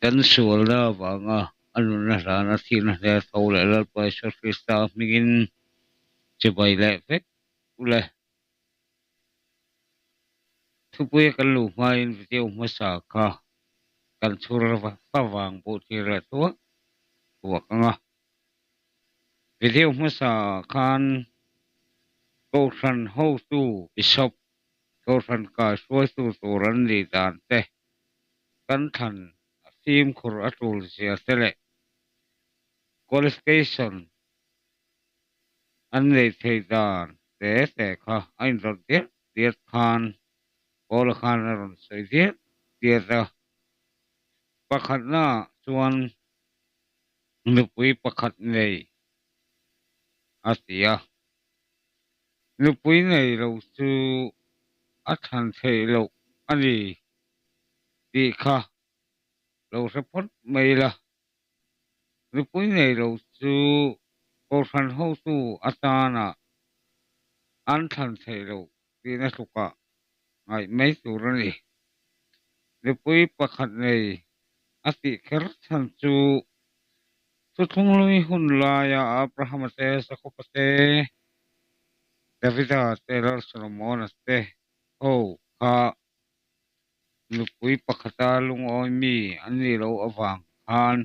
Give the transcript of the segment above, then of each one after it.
Kan sualna avanga a nunna hlana thihna hle tho leh Lalpa Isua Krista hmingin chibai leh vek ule. Thupuia kan luh hmain video hmasa kha kan chhur favang pawh thlir leh thuak thuak ang a. Video hmasa khan Kohhran hotu Bishop Kohhran kaihruaitu tur an nih dan te, kan thlan fimkhur a tul zia te leh qualification an neih theih dan te te kha a inrawlh diat diat khan Paula khan a rawn sawi diat diat a. Pakhatna chuan nupui pakhat nei a ti a. Nupui nei lo chu a thlan theih loh a ni tih kha lo hre phawt mai la. Nupui nei lo chu Kohhran hotu atana an thlan theih loh tihna tlukah ngaih mai tur a ni. Nupui pakhat nei a tih kher chhan chu Thuthlunglui hun laia Abrahama te, Jakoba te, Davida te, Lal Solomona te ho kha nupui pakhata lungawi mi an nih loh avang khan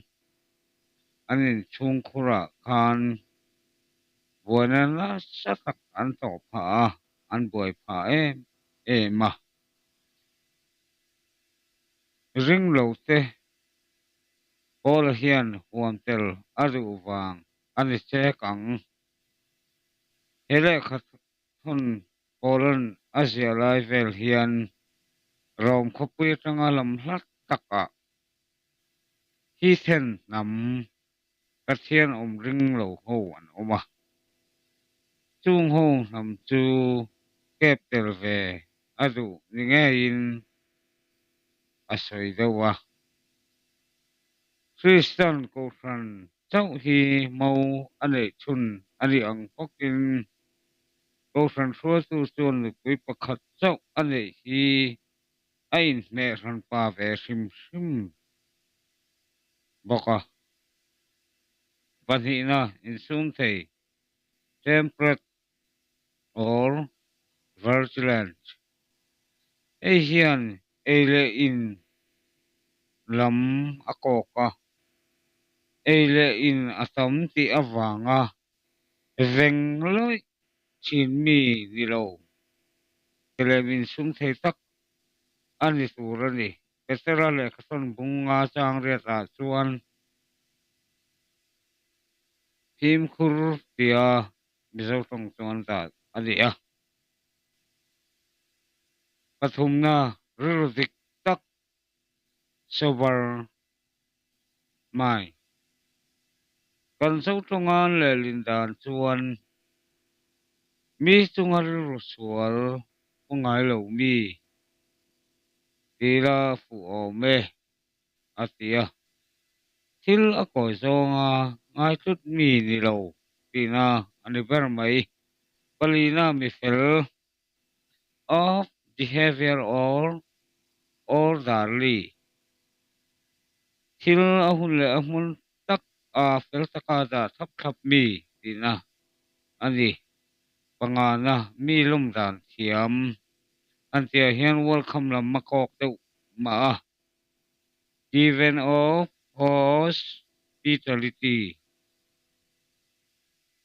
an inchhungkhurah khan buaina nasa tak an tawh phah a, an buai phah em em a. Ring lo te Paula hian huam tel a duh vang a ni chek ang. He lehkha thawn Paula'n a ziah lai vel hian Rome khawpui atanga lam hlat takah Heathen hnam Pathian awm ring lo ho an awm a. Chung ho hnam chu kep tel ve a duh ni ngeiin a sawi deuh a. Kristan Kohhran chauh hi mo a neih chhun a nih ang bawkin Kohhran hruaitu chuan nupui pakhat chauh a neih hi a inhmeh hranpa ve hrim hrim bawk a. Pahnihna insum thei temperate or vigilant. Hei hian ei leh in lam a kawk a, ei leh in a tam tih avanga veng lawih thin mi ni lo leh min sum thei tak a ni tur a ni. Petera lehkhasawn bunga chang riatah chuan fimkhur tia Mizo tawng chuan dah a ni a. Pathumna rilru dik tak sober mind kan zo tawnga lehlin dan chuan mi chunga rilru sual pu ngai lo mi tila fuh awm e a ti a. Thil a kawi zawnga ngai tlut mi ni lo tihna a ni ber mai. Palina mi fel of behavior or orderly thil a hun leh a hmun tak a fel taka dah thlap thlap mi tihna a ni. Pangana mi lawm dan thiam an tihah hian welcome lam a kawk deuh mah a. Given of hospitality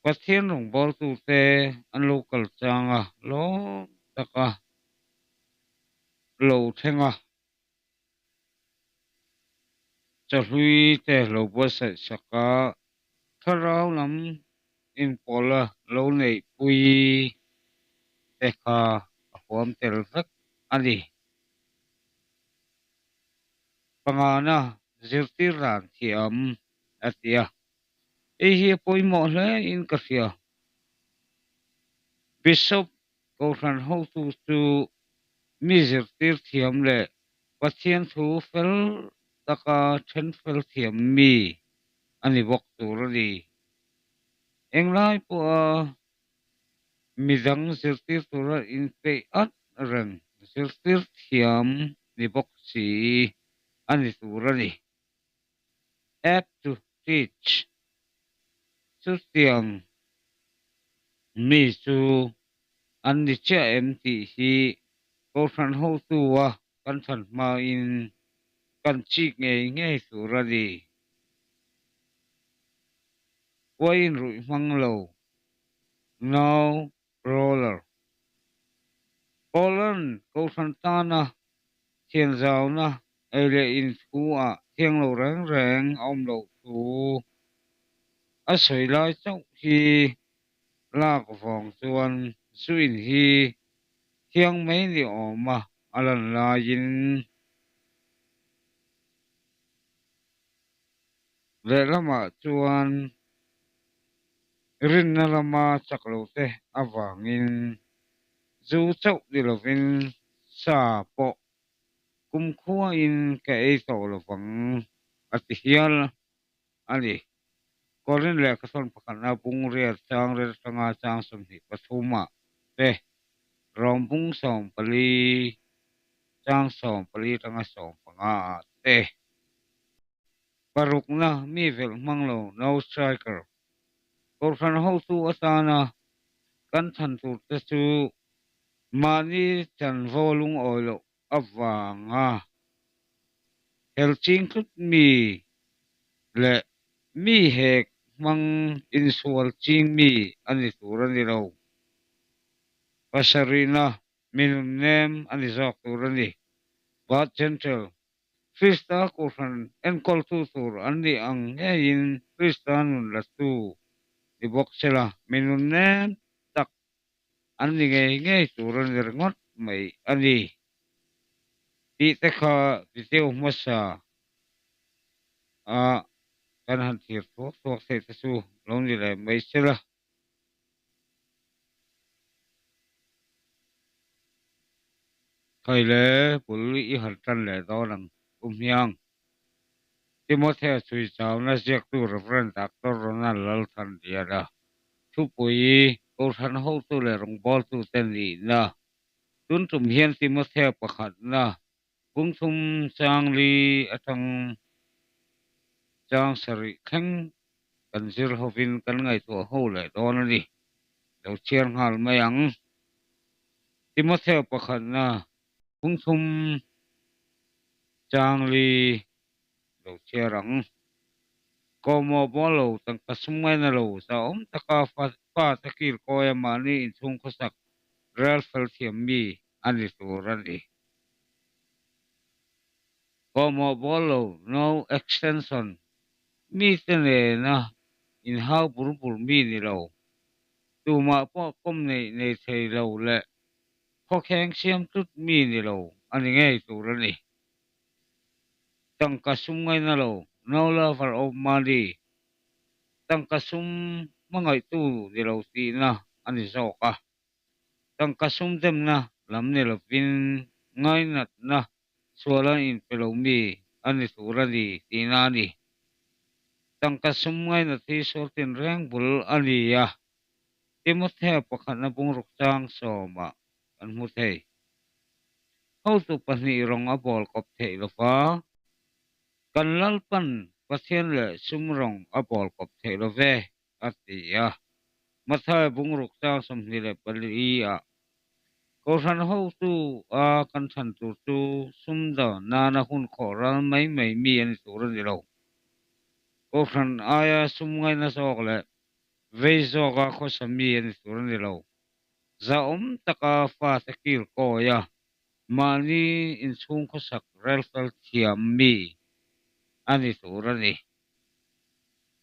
Pathian rawngbawltute an lo kal chang a, lawm taka lo thleng a, chahlui te lo buatsaih sak a, thlarau lam inpawla lo neihpui te kha a huam tel vek a ni. Pangana zirtir dan thiam a ti a, hei hi a pawimawh hle in ka hria. Bishop Kohhran hotu chu mi zirtir thiam leh Pathian thu fel taka then fel thiam mi a ni bawk tur a ni. Englai pawha midang zirtir tura inpeih at reng zirtir thiam ni bawk si a ni tur a ni. Apt to teach. Chutiang mi chu an ni chiah em tih hi Kohhran hotua kan chhan hmain kan chik ngei ngei tur a ni. Uaiin ruih hmang lo, No Roller. Poland Kohhran tana thianzauna ei leh in thu ah thiang lo reng reng a awm loh thu a sawi lai chauh hi lak vawng chuan zu in hi thiang mai ni awma a lan laiin lehlamah chuan rinna lama chak lo te avangin zu chauh ni lovin sa pawh kumkhuain ka ei tawh lovang a ti hial a ni. Korin lehkhathawn pakhatna bung riat chang riat atanga chang 23 ah te Rom bung 14 chang 14 atanga 15 ah te. Parukna mi velh hmang lo, no striker. Kohhran hotu atana kan chhan tur te chu mahni chanvo lungawi loh avanga hel ching tlut mi leh mi hek hmang insual ching mi a ni tur a ni lo. Pasarihna mi nunnem a ni zawk tur a ni. But gentle Krista Kohhran enkawltu tur an nih ang ngeiin Krista nun latu ni bawk sela, mi nunnem tak an ni ngei ngei tur a ni ringawt mai a ni tih te kha video hmasa a kan han thlir thuak thuak theih te chu lo ni leh mai sela. Khaile bul i han tan leh dawn ang u hmiang. Timothea chhuichauna ziaktu Rev. Doctor Ronald Lalthanliana thupui Kohhran hotu leh rawngbawltute nihna tun tum hian Timothea pakhatna bung thum chang li atang chang sarih thleng kan zir hovin kan ngaihtuah ho leh dawn a ni. Lo chhiar nghal mai ang. Timothea pakhatna bung thum chang li lo chhiar ang. Kawhmawh bawl lo, tangka sum ngaina lo, zahawm taka fa te kil kawi a mahni inchhung khawsak rel fel thiam mi a ni tur a ni. Kawhmawh bawl lo, no extension, mite nena inhau bur bur mi ni lo, tumah pawh kawm neih nei thei lo leh khawkheng siam tlut mi ni lo a ni ngei tur a ni. Tangka sum ngaina lo, no lover of money, tangka sum hmangaihtu ni lo tihna a ni zawk a. Tangka sum demna lam ni lovin ngainatna suala inpe lo mi a ni tur a ni tihna a ni. Tangka sum ngainat hi sual tinreng bul a ni a, Timothea pakhatna bungruk chang sawmah kan hmu thei. Hotu pahnih rawng a bawl kawp theih lo va, kan Lalpan Pathian leh sum rawng a bawl kawp theih lo ve, a ti a. Matthai bungruk chang 24 ah Kohhran hotu a kan chhan tur chu sum dawn nana hun khawh ral mai mai mi a ni tur a ni lo. Kohhran aia sum ngaina zawk leh vei zawka khawsa mi a ni tur a ni lo. Zahawm taka fate kil kawi a, mahni inchhung khawsak rel fel thiam mi a ni tur a ni.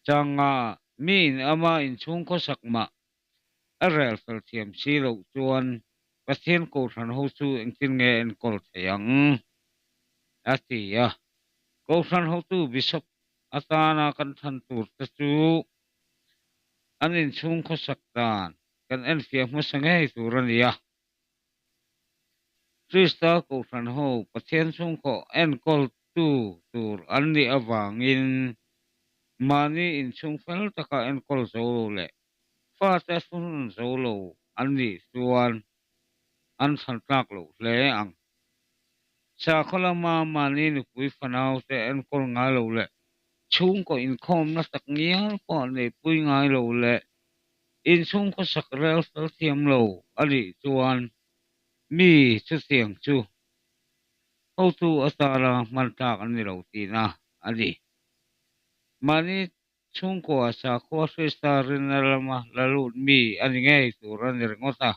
Changa miin ama inchhung khawsak mah a rel fel thiam si loh chuan Pathian Kohhran ho chu engtin nge enkawl thei ang? a ti a. Kohhran hotu Bishop atana kan thlan tur te chu an inchhung khawsak dan kan enfiah hmasa ngei tur a ni a. Krista Kohhran ho Pathian chhungkaw enkawltu tur an nih avangin mahni inchhung fel taka enkawl zo lo leh fate thunun zo lo an nih chuan an chhan tlak loh hle ang. Sakhaw lama mahni nupui fanaute enkawl ngai lo leh. Chhungkaw inkhawmna tak ngial pawh neihpui ngai lo leh inchhung khawsak rel fel thiam lo a nih chuan mi chutiang chu hotu atana hman tlak an ni lo tihna a ni. Mahni chhungkua sakhua Krista rinna lama la lut mi a ni ngei tur a ni ringawt a.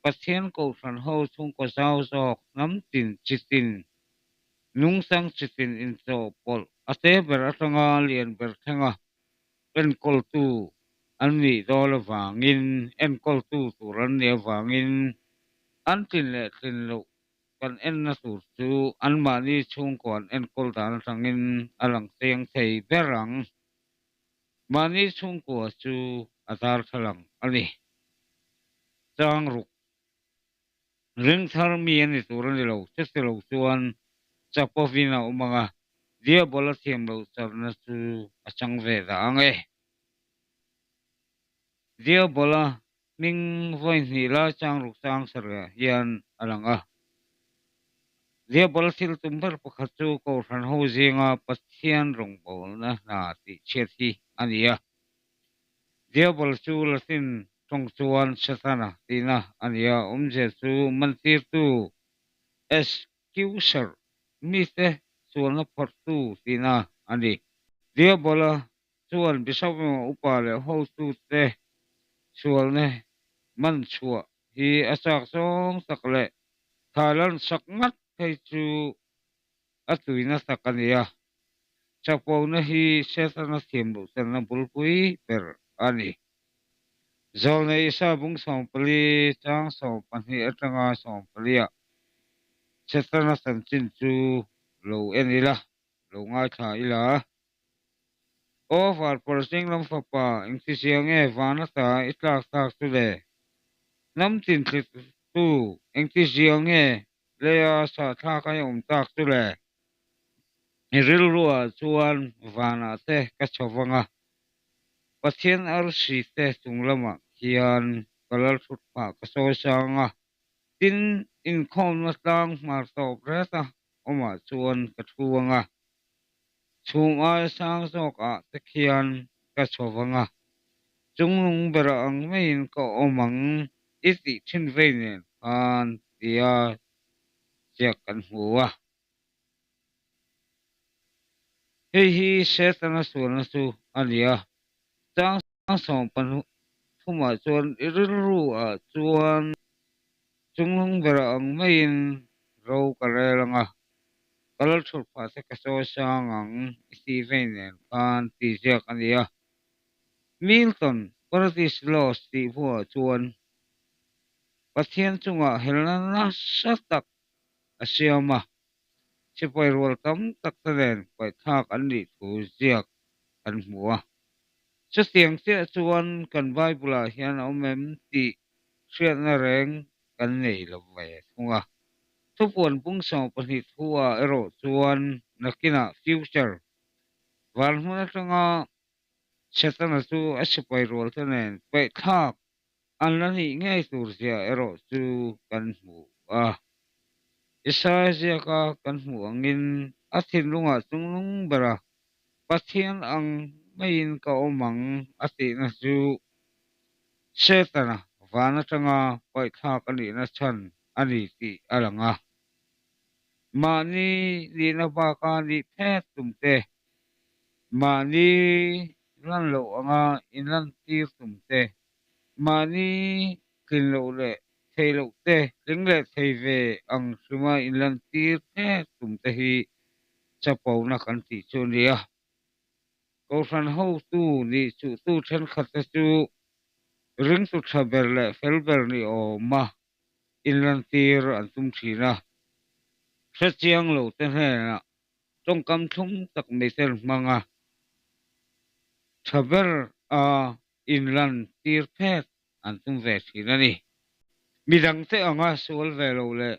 Pathian Kohhran ho chhungkaw zau zawk hnam tin chi tin, nungchang chi tin inchawhpawlh a te ber atanga lian ber thlenga enkawltu an nih dawl avangin, enkawltu tur an nih avangin an tlin leh tlin loh kan enna tur chu anmahni chhungkaw an enkawl dan atangin a lang chiang thei ber ang. Mahni chhungkua chu a darthlalang a ni. Chang ruk ring thar mi a ni tur a ni lo, chuti lo chuan chapovin a awm ang a, Diabola thiam loh charna chu a chang ve dah ang e. Diabola hming vawi hnih lai chang ruk chang sarih hian a lang a. Diabola thil tum ber pakhat chu Kohhran ho zinga Pathian rawngbawlna hna tih chhiat hi a ni a. Diabola chu Latin tawng chuan Satana tihna a ni a, awmzia chu mantirtu, excuser, mite sualna phawrhtu tihna a ni. Diabola chuan Bishop emaw upa leh hotute sualna man chhuah hi a chak zawng tak leh thailan sak ngat phei chu a tuina tak a ni a. Chapona hi Setana thiam loh telna bulpui ber a ni. Zawlnei Isa bung 14 chang 12 atanga 14 ah Setana chanchin chu lo en ila, lo ngaithla ila. Aw Varpawr Zinglam fapa, engtizia nge van ata i tlak tak chu le? Hnam tin thlitu, engtizia nge leia sahthlak a i awm tak chu le? I rilruah chuan vanah te ka chho vang a, Pathian arsi te chung lamah khian ka lal thut phah ka sawi sang a, tin inkhawmna tlang hmar tawp ret a awmah chuan ka thu ang a. Chhum aia sang zawk ah te khian ka chho vang a, chungnung ber ang maiin ka awm ang i tih thin vei nen khan tia ziak kan hmu a. Hei hi Setana sualna chu a ni a, chang 13 ah chuan i rilru ah chuan chungnung ber ang maiin ro ka rel ang a, ka lal thut phah te ka sawi sang ang i tih vei nen khan tih ziak a ni a. Milton, Paradise Lost tih buah chuan Pathian chungah helna nasa tak a siam a, sipai rual tam tak te nen paihthlak an nih thu ziak kan hmu a. Chutiang chiah chuan kan Bible-ah hian a awm em tih hriatna reng kan nei lo ve thung a. Thupuan bung 12 thu-ah erawh chuan nakinah, future, van hmun atanga Setana chu a sipai rual te nen paihthlak an la nih ngei tur zia erawh chu kan hmu a. Isaia ziaka kan hmuh angin a thinlungah chungnung bera Pathian ang maiin ka awm ang a tihna chu Setana van atanga paihthlak a nihna chhan a ni tih a lang a. Mahni nihna baka nih phet tum te, mahni lan loh anga inlantir tum te, mahni tlin loh leh thei loh te, tling leh thei ve ang hrima inlantir phet tum te hi chapona kan tih chu a ni a. Kohhran hotu nih chuhtu thenkhatte chu ringtu tha ber leh fel ber ni awma inlantir an tum thin a, hrechiang lo te hnenah tawngkam thlum tak mai te an hmang a, tha ber a inlantir phet an tum ve thin a ni. Midangte anga sual ve lo leh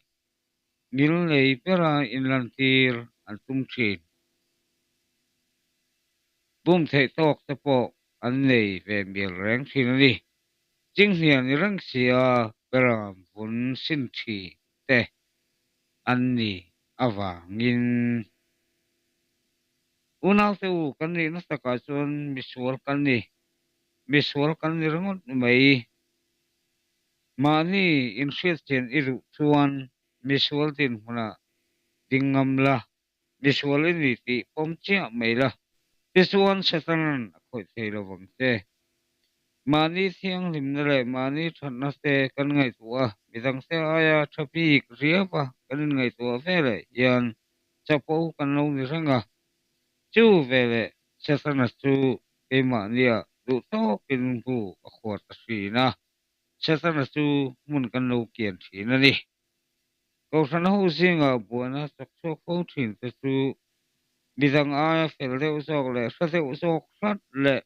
ngil nei bera inlantir an tum thin. Bum theih tawk te pawh an nei ve mial reng thin a ni. Chinghnia ni reng sia beram vun sin thi te an ni avangin. Unaute u, kan nihna takah chuan misual kan ni. Misual kan ni ringawt mai. Mahni inhriatchian i duh chuan misual dinhmunah ding ngam la, misual i ni tih pawm chiah mai la, tichuan Setanan a khawih thei lo vang che. Mahni thianghlimna leh mahni thatna te kan ngaihtuah a, midangte aia tha bik riau a kan inngaihtuah veleh hian chapo kan lo ni reng a. Chu veleh Setana chu keimahnia duh tawkin bu a khuar ta thin a, Setana chu hmun kan lo kian thin a ni. Kohhran ho zingah buaina chawk chhuak fo thin te chu midang aia fel deuh zawk leh hre deuh zawk hrat leh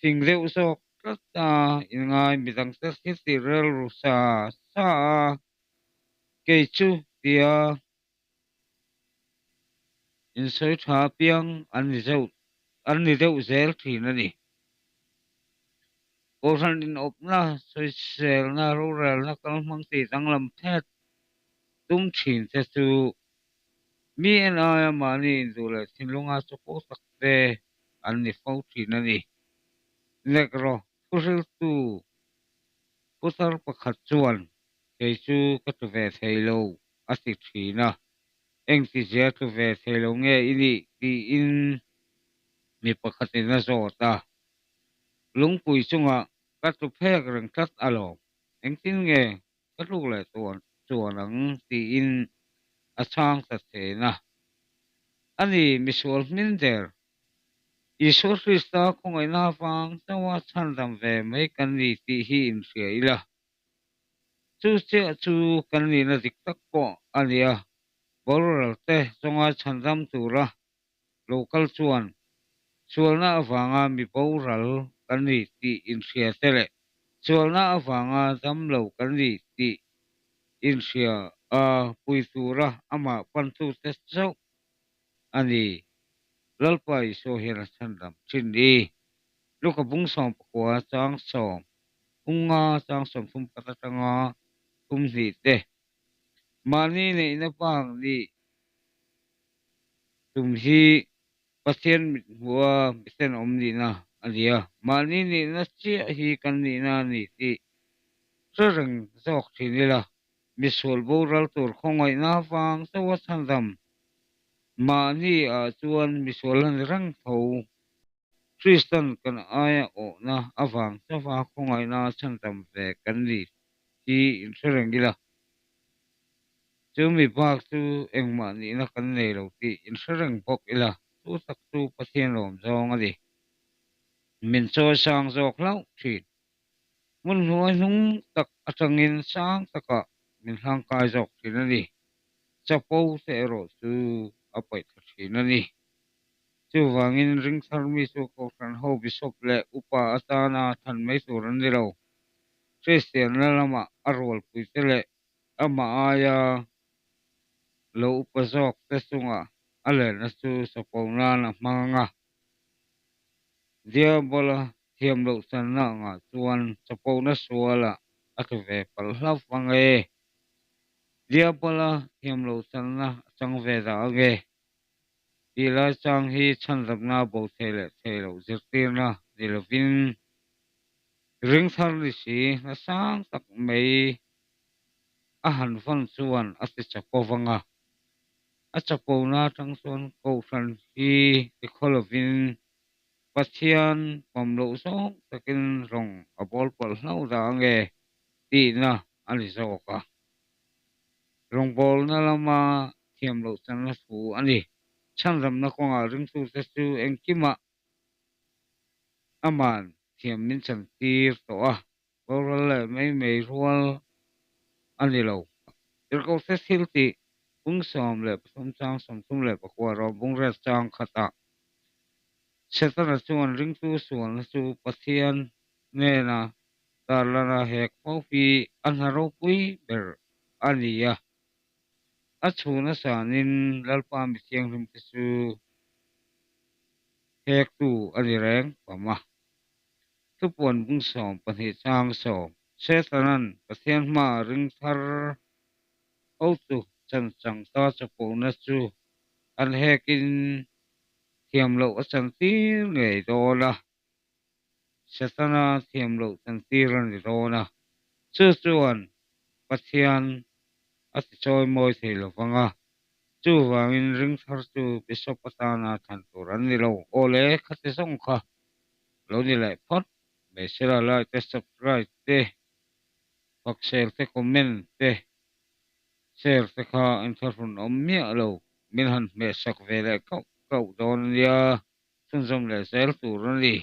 fing deuh zawk tlat a inngai midang te thil tih rilru sa sa a, kei chu tia insawi tha apiang an ni zeuh an ni deuh zel thin a ni. Kohhran inawpna, sawiselna, rorelna kalhmang tih danglam phet tum thin te chu mi en aia mahni induh leh thinlunga chapo tak te an ni fo thin a ni. Negro thuhriltu putar pakhat chuan kei chu ka tu ve thei lo a ti thin a, engtizia tlu ve thei lo nge i nih tiin mi pakhatin a zawt a, lungpui chungah ka tlu phek reng tlat alawm, engtin nge ka tluk leh chuan ang tiin a chhang ta thin a. Ani misual hmin der, Isua Krista khawngaihna avang chauha chhandam ve mai kan ni tih hi inhria ila. Chu chiah chu kan nihna dik tak pawh a ni a, boral te zawnga chhandam tura lo kal chuan sualna avanga mi boral kan ni tih inhria te leh sualna avanga dam lo kan ni tih inhria a pui tura amah pantute chauh a ni. Lalpa Isua hian a chhandam thin ni. Luka bung 19 chang 10. Phunga chang 34 atanga 32 te mahni neihna bak nih tum hi Pathian mit hmuha miten awm nihna a ni a, mahni nihna chiah hi kan nihna a ni tih hre reng zawk thin ila, misual boral tur khawngaihna vang chauha chhandam mahni ah chuan misual a ni reng tho. Kristan kan aia awhna avang chauha khawngaihna chhandam ve kan ni hi inhre reng ila, chu mi bak chu engmah nihna kan nei lo tih inhre reng bawk ila, chu tak chu Pathian lawm zawng a ni. Min chawi sang zawk hlauh thin. Hmun hnuai hnung tak atangin sang takah min hlangkai zawk thin a ni. Chapo te erawh chu a paih thla thin a ni. Chuvangin ringthar mi chu Kohhran ho Bishop leh Upa atana than mai tur an ni lo. Kristianna lamah a rualpuite leh amah aia lo upa zawk te chungah a lenna chu chapo nan a hmang ang a. Diabola thiam loh channa angah chuan chapona sualah a tlu ve palh hlauh ang e. Diabola thiam loh channa a chang ve dah ang e. Tih lai chang hi chhanzamna bo thei leh thei loh zirtirna ni lovin ringthar ni si hna sang tak mai a han vawn chuan a ti chapo vang a. A chapona atang chuan Kohhran hi tikhaw lovin Pathian pawm loh zawng takin rawng a bawl pawlh hlauh dah ange tihna a ni zawk a. Rawngbawlna lama thiam loh channa thu a ni. Chhanramna kawngah ringtute chu engkimah aman thiam min chantir tawh a, boral leh mai mai rual a ni lo. Tirhkohte thil tih bung 13 chang 39 rawh bung riat chang khatah Setana chuan ringtu sualna chu Pathian hnena tarlana hek fo hi a hna ropui ber a ni a. A chhuna sanin Lalpa mi thianghlimte chu hektu a ni reng pam a. Thupuan bung 12 chang 10, Setanan Pathian hmaah ring thar hotu chanchang ta chapona chu an hekin. Thiam loh a chantir ngei dawn a, Setana thiam loh chantir a ni dawn a, chu chuan Pathian a tichawi mawi thei lo vang a, chuvangin ring thar chu Bishop atana thlan tur an ni lo. Aw le, khati zawng kha lo ni leh phawt mai sela, like te, subscribe te, faksel te, comment te, share te kha inthlahrun awm miah lo, min han hmehsak ve leh kauh kauh dawn a nia, chhunzawm leh zel tur a ni.